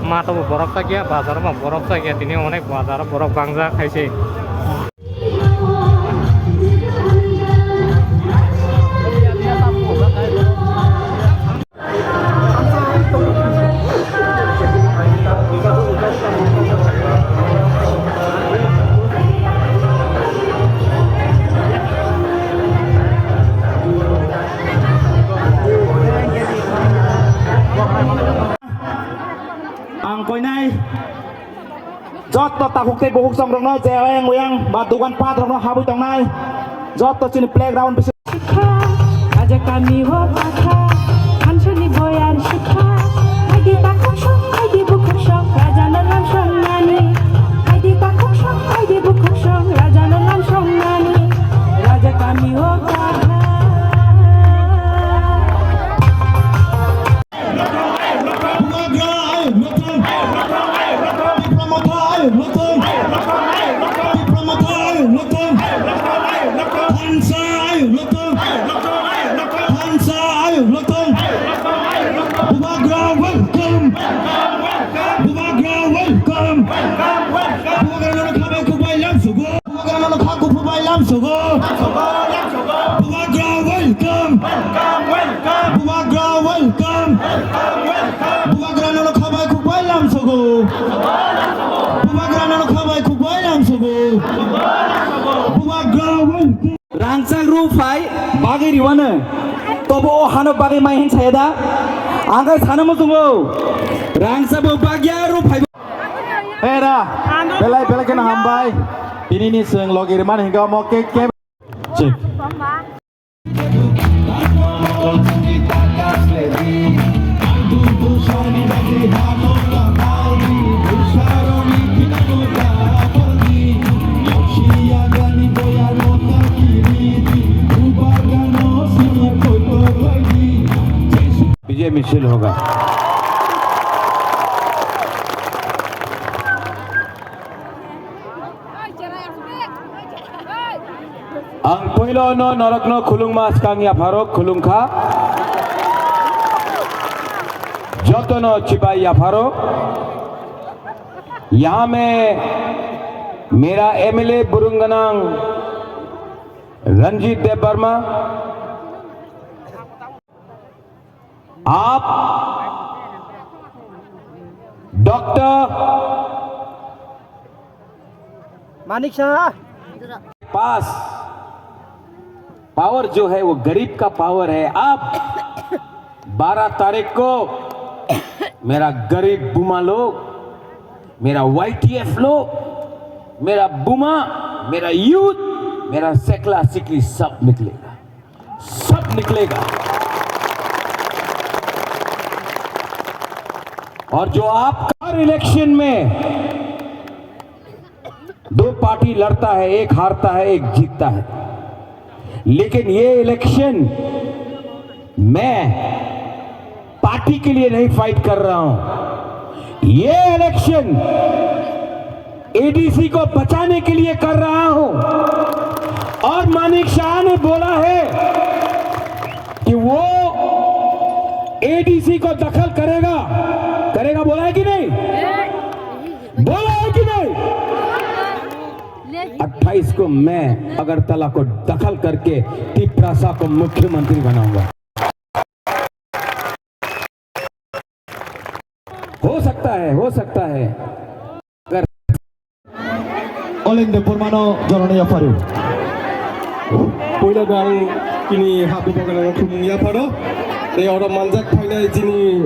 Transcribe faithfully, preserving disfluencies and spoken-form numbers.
Mato bo borok chakya, bazar ma borok chakya, tini onek bazar borok bangjak hai se. Ang koinai jotto takhuk tei bukhuk chongrokno je oyang oyang ba dogan pat rokno habwi tongnai jotto chini playground bisi. Sikha, raja kami ho takha, hansoni boyar sikha, haidi takhuk song, haidi bukhuk song, raja no lam song nani, haidi takhuk song, haidi bukhuk song, raja no lam song nani, raja kami ho takha. Bubagra ayuk lokthong. Tipra Motha ayuk lokthong. Tipra Motha ayuk lokthong. Thansa ayuk lokthong. Thansa ayuk lokthong. Bubagra welcome. Bubagra welcome. Bubagra nono khabai khukbai lamsogo. Bubagra nono kha kuphur bai lamsogo. Bubagra welcome. Bubagra welcome. Bubagra nono khabai khukbai lamsogo. Bubagra nono khabai khukbai lamsogo. Bubagra welcome. Rangchak rw phai bagwi riwano. Tobo o hano bagwi mai hin saya da. Ang khe sana muchungo. Rangchak bo bagya rw phai. Era, belai belai kheno hambai. Tini ni chwng logi rwmani hingka omo ke ke. Check. विजय मिছিল होगा। Ang puilono norokno khulungma swkang yapharo khulungkha. Jotono chibai yapharo. Yaha mein mera M L A burung ganang Ranjit Debbarma, आप डॉक्टर मानिक शाह। पास पावर जो है वो गरीब का पावर है। आप बारह तारीख को मेरा गरीब बुमा लोग, मेरा वाईटीएफ लोग, मेरा बुमा, मेरा यूथ, मेरा सेकला सिकली सब निकलेगा। सब निकलेगा। और जो आपका हर इलेक्शन में दो पार्टी लड़ता है, एक हारता है, एक जीतता है, लेकिन ये इलेक्शन मैं पार्टी के लिए नहीं फाइट कर रहा हूं, ये इलेक्शन एडीसी को बचाने के लिए कर रहा हूं। और मानिक शाह ने बोला है कि वो एडीसी को दखल करेगा, करेगा बोला है कि नहीं? बोला है कि नहीं? अट्ठाईस को मैं अगरतला को दखल करके तिप्रासा को मुख्यमंत्री बनाऊंगा। हो सकता है, हो सकता है। Oleng de pormano jorano yapharu. Puila gang kini habu bagana khulung yapharo. De oro manjak phainai jini